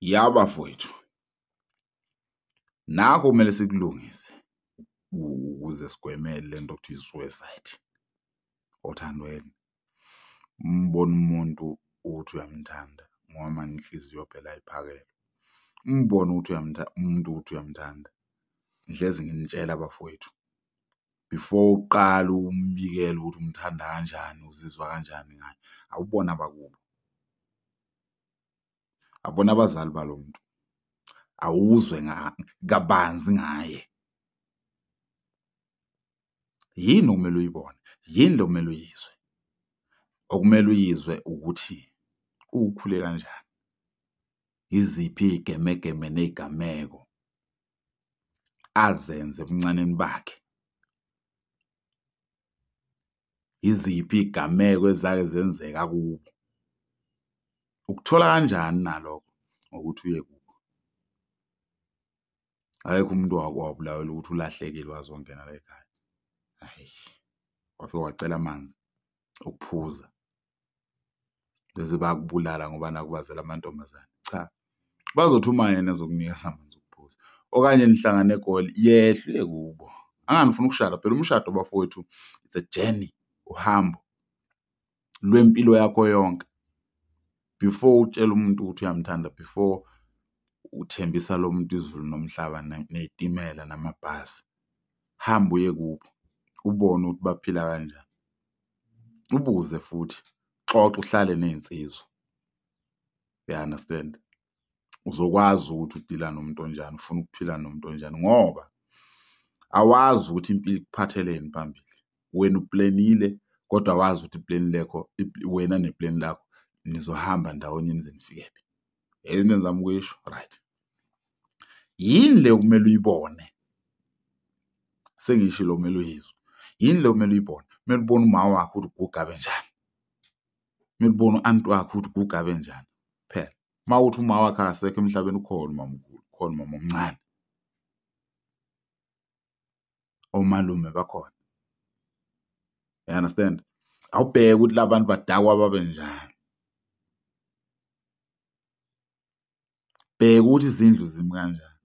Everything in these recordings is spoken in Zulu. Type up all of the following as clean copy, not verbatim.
Ya bafowethu, nakho kumele sikulungise ukuze sigweme le nto okuthiwa i-suicide othandweni. Umbone umuntu ukuthi uyamthanda ngoba mane inhliziyo phela ayiphakelwa. Umbone ukuthi umuntu ukuthi uyamthanda, ngihlezi nginitshela bafowethu, before uqale umbikele ukuthi umthanda kanjani, uzizwa kanjani ngaye, awubone abakubo, awubone abazali balo muntu, awuzwe kabanzi ngaye. Yini okumele uyibone? Yini le okumele uyizwe? Okumele uyizwe ukuthi ukhule kanjani, iziphi iy'gemegeme ney'gameko azenze ebuncaneni bakhe, iziphi iy'gameko ezake zenzeka kubo. Ukuthola kanjani nalokho? Ngokuthi uye kubo. Akekho umuntu owake wabulawelwa ukuthi ulahlekile wazongena layikhaya, hhayi, wafike wacela amanzi okuphuza bese bayakubulala ngoba nakhu bazela amantombazane. Cha, bazothi uma yena ezokunikeza amanzi okuphuza okanye nihlangane eGoli, yehla uye kubo. Angani ufuna ukushada? Phela umshado bafowethu it's a journey, uhambo lwempilo yakho yonke. Before utshela umuntu ukuthi uyamthanda, before uthembisa lo muntu izulu nomhlaba ney'timela namabhasi, hamba uye kubo ubone ukuthi baphila kanjani, ubuze futhi, xoxa uhlale ney'nsizwa, ya-understand? Uzokwazi ukuthi udila nomuntu onjani, ufuna ukuphila nomuntu onjani ngoba awazi ukuthi impilo ikuphatheleni phambili. Wena uplanile kodwa awazi ukuthi ipleni lekho wena nepleni lakho nizohamba ndawonye nize nifikephi. Into engizama ukuyisho? Right. Yini le okumele uyibone? Sengiyishilo okumele uyizwe. Yini le okumele uyibone? Kumele ubone uma wakho ukuthi uguga kanjani, kumele ubone u-anti wakho ukuthi uguga kanjani. Phela uma uthi uma wakho akasekho emhlabeni, ukhona umamkhulu, ukhona umama omncane, omalume bakhona, you understand? Awubheke ukuthi la bantu badakwa babe njani, bheka ukuthi izindlu zimi kanjani.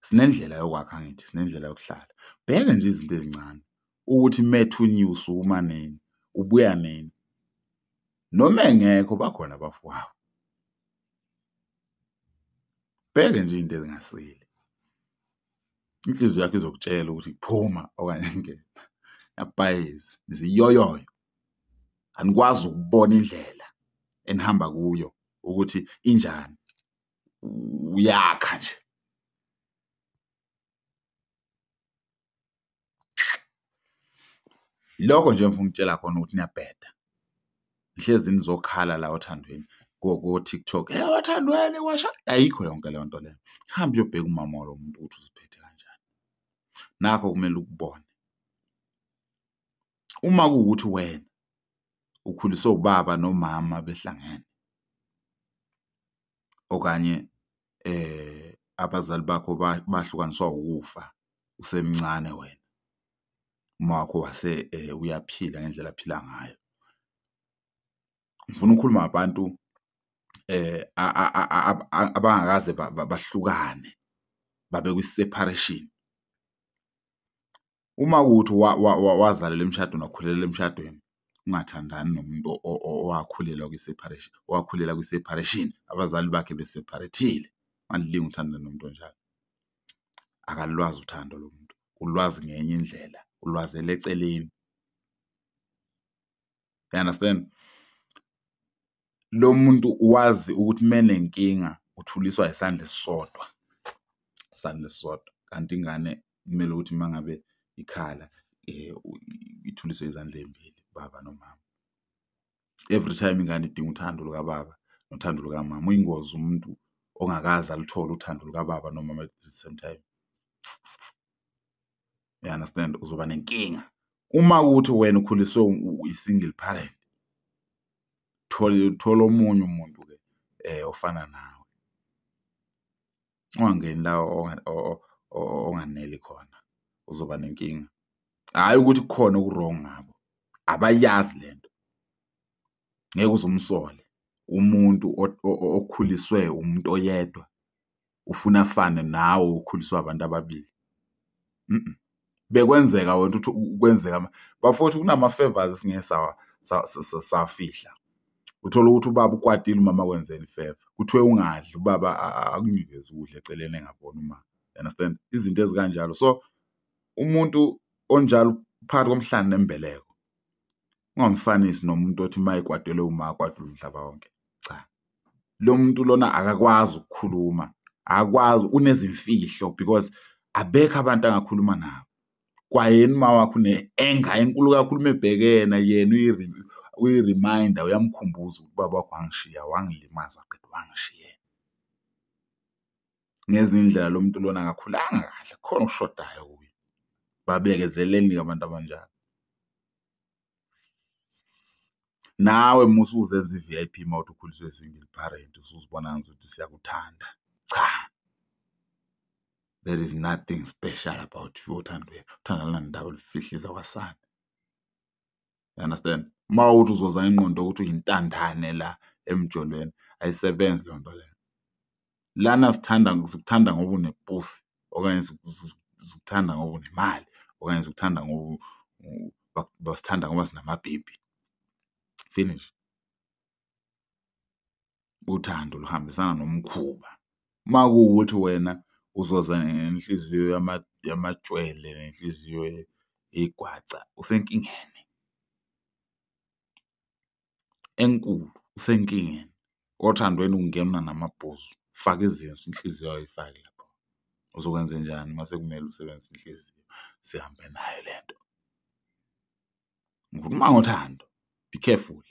Sinendlela yokwakha, angithi sinendlela yokuhlala. Bheke nje izinto ey'ncane ukuthi methunyiwe usukuma nini, ubuya nini, noma engekho bakhona abafowabo. Bheke nje iy'nto ezingasile, inhliziyo yakho izokutshela ukuthi phuma okanye ngena. Niyabhayiza, niziyoyoyo, anikwazi ukubona indlela enihamba kuyo ukuthi injani, uyakha nje. Lokho nje engifuna ukutshela khona ukuthi niyabheda, nihlezi nizokhala la othandweni ko-TikTok, hey othandweni kwasha, ayikho yonke leyo nto leyo. Hamba uyobheka umama walo muntu ukuthi uziphethe kanjani. Nakho kumele ukubone. Uma kuwukuthi wena ukhuliswe ubaba nomama behlangene okanye abazali bakho bahlukaniswa ukufa usemncane wena, uma wakho wase uyaphila ngendlela aphila ngayo. Ngifuna ukukhuluma ngabantu abangakaze bahlukane, babe kwi-separation. Uma kuwukuthi wazalelwa emshadweni, wakhulela emshadweni, ungathandani nomuntu owakhulela kwi-separation, owakhulela kwi-separation, abazali bakhe be-separate-ile, ungalinge uthandane nomuntu onjalo. Akalwazi uthando lo muntu, ulwazi ngenye indlela, ulwazela eceleni. You understand? Lo muntu wazi ukuthi menenkinga uthuliswa isandla esisodwa, isandla esisodwa, kanti ingane kumele ukuthi uma ngabe ikhala ithuliswe izandla ey'mbili, ubaba nomama. Every time ingane idinga uthando lukababa nothando lukamama. Uyingozi umuntu ongakaze aluthole uthando lukababa nomama at the same time. You understand? Uzoba nenkinga. Uma kuwukuthi wena ukhuliswe i-single parent, thola omunye umuntu-ke ofana nawe. Ungangeni la onganeli khona, uzoba nenkinga. Hhayi ukuthi kukhona oku-wrong ngabo, abayazi lento, ngeke uze umsole. Umuntu okhuliswe umuntu oyedwa ufuna afane nawe ukhuliswe abantu ababili. Bekwenzeka wena ukuthi kwenzeka bafowethu, kunama-favours esingeke sawafihla. Uthole ukuthi ubaba ukwatile, umama akwenzele i-favour. Kuthiwe ungadli, ubaba akunikeze ukudla eceleni engaboni uma, you understand? Izinto ezikanjalo. So umuntu onjalo phakathi komhlane nembeleko, ungamfanisi nomuntu othi uma ekwatelwe uma akwatelwe umhlaba wonke. Cha, lo muntu lona akakwazi ukukhuluma, akakwazi, unezimfihlo because abekho abantu angakhuluma nabo. Kwayena uma wakhe une-anger enkulu kakhulu uma ebheke yena, yena uyi-reminder, uyamkhumbuza ukuthi ubaba wakho wangishiya, wangilimaza waqeda wangishiya. Ngezinye iy'ndlela lo muntu lona akakhulanga kahle, kukhona okushodayo kuye. Babekezeleni-ke abantu abanjalo. Nawe musa ukuzenza i-VIP uma kuwukuthi ukhuliswe single parent, usuzibona ngazuthi siyakuthanda. Cha, there is nothing special about you othandweni, uthando alunandaba lufihliza kwasani. You understand? Uma kuwukuthi uzoza ingqondo ukuthi uyintandane la emjolweni, ayisebenzi leyo nto leyo. Lana sithanda, sikuthanda ngoba unepusi, okanye sikuthanda ngoba unemali, okanye sikuthanda ngoba basithanda ngoba sinamabhebhi. Finish. Uthando luhambisana nomkhuba. Uma kuwukuthi wena uzoza ngenhliziyo yamatshwele nenhliziyo yegwaca, usenkingeni enkulu, usenkingeni. Othandweni kungenwa namabhuzu, faka izinso, inhliziyo awuyifaki lapho. Uzokwenzenjani mase kumele usebenzise inhliziyo? Sihambe nayo lento. Ngikhuluma ngothando, be careful.